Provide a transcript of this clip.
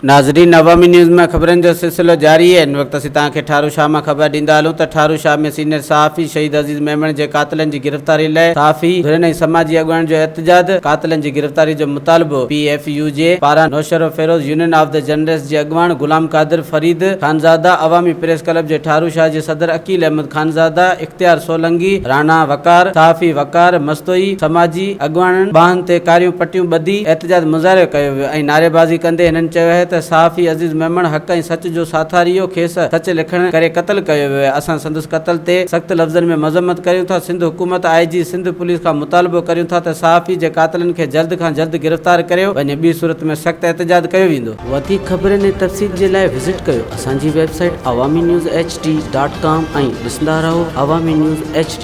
ناظرين عوامي نيوز مان خبرن جو سلسلو جاري آهي هن وقت اسين توهان کي ٺارو شاهه مان خبر ڏيندا هلون ته ٺارو شاهه ۾ سينيئر صحافي شهيد عزيز ميمڻ جي قاتلن جي گرفتاري لاء صحافي ڌرين ۽ سماجي اڳواڻن جو احتجاج قاتلن جي گرفتاري جو مطالبو پي ايف يو جي پاران Naushahro Feroze union of the journalist جي اڳواڻ غلام قادر فريد خانزاده عوامي پريس ڪلب جي ٺارو شاهه جي صدر عقيل احمد خانزاده اختيار سولنگي راڻا وقار صحافي وقار مستوئي سماجي اڳواڻن ٻانهن تي ڪاريون پٽيون ٻڌي احتجاج مظاهرو ڪيو ويو ۽ نعريبازي ڪندي هنن چيو آهي ته صحافي عزيز ميمڻ حق ۽ سچ جو ساٿاري هو کيس سچ لکڻ ڪري قتل ڪيو ويو آهي اسان سندس قتل تي سخت لفظن ۾ مذمت ڪريون ٿا سنڌ حڪومت آء جي سنڌ پوليس کان مطالبو ڪريون ٿا ته صحافي جي قاتلن کي جلد کان جلد گرفتار ڪريو وڃي ٻي صورت ۾ سخت احتجاج ڪيو ويندو. وڌيڪ خبرن ۽ تفصيل جي لاء وزٽ ڪيو اسان جي website Awami news H D dot com ۽ ڏسندا رهو عوامي نيوز ايڇ ڊي.